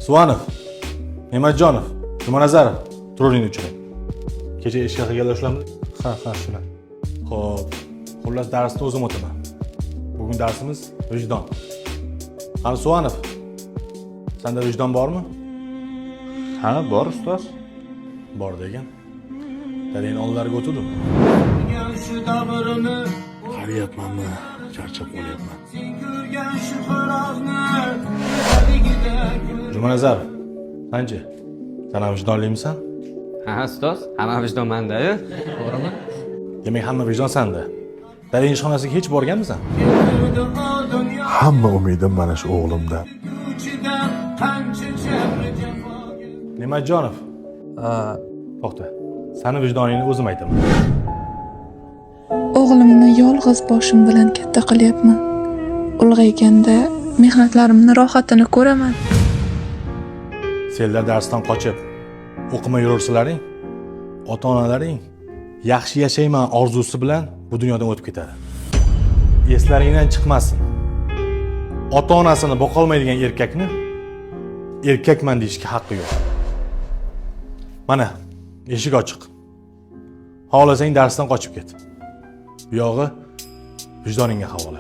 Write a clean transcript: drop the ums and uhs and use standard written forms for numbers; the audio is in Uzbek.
Suvanov, Ne'matjonov, Jumanazarov, turingni o'chiring. Kecha ishga qilganlar shularmi? Ha, shular. Xo'p, xullas, darsni o'zim o'taman. Bugun darsimiz vijdon. Qani, Suvanov, sanda vijdon bormi? Ha, bor, ustoz. Bor degan. Dadangni oldilariga o'tirdim. Shu davrni. Qariyapmanmi, charchab qolyapman. Sen ko'rgan shu xo'rozni. Jumanazarov, sanchi? San ham vijdonlimisan? Ha, ustoz, hamma vijdon manda-yu. To'g'rimi? Demak, hamma vijdon sanda. Dadang ishxonasiga hech borganmisan? Hamma umidim mana shu o'g'limdan. Qancha jabr jafoga. Ne'matjonov, to'xta. Sani vijdoningni o'zim aytaman. O'g'limni yolg'iz boshim bilan katta qilyapman. Ulg'ayganda mehnatlarimni rohatini ko'raman. Senlar darsdan qochib, o'qimay yuraversalaring, ota-onalaring yaxshi yashayman orzusi bilan bu dunyodan o'tib ketadi. Eslaringdan chiqmasin. Ota-onasini boqolmaydigan erkakni erkakman deyishga haqqi yo'q. Mana, eshik ochiq. Xohlasang, darsdan qochib ket. Bu yog'i vijdoningga havola.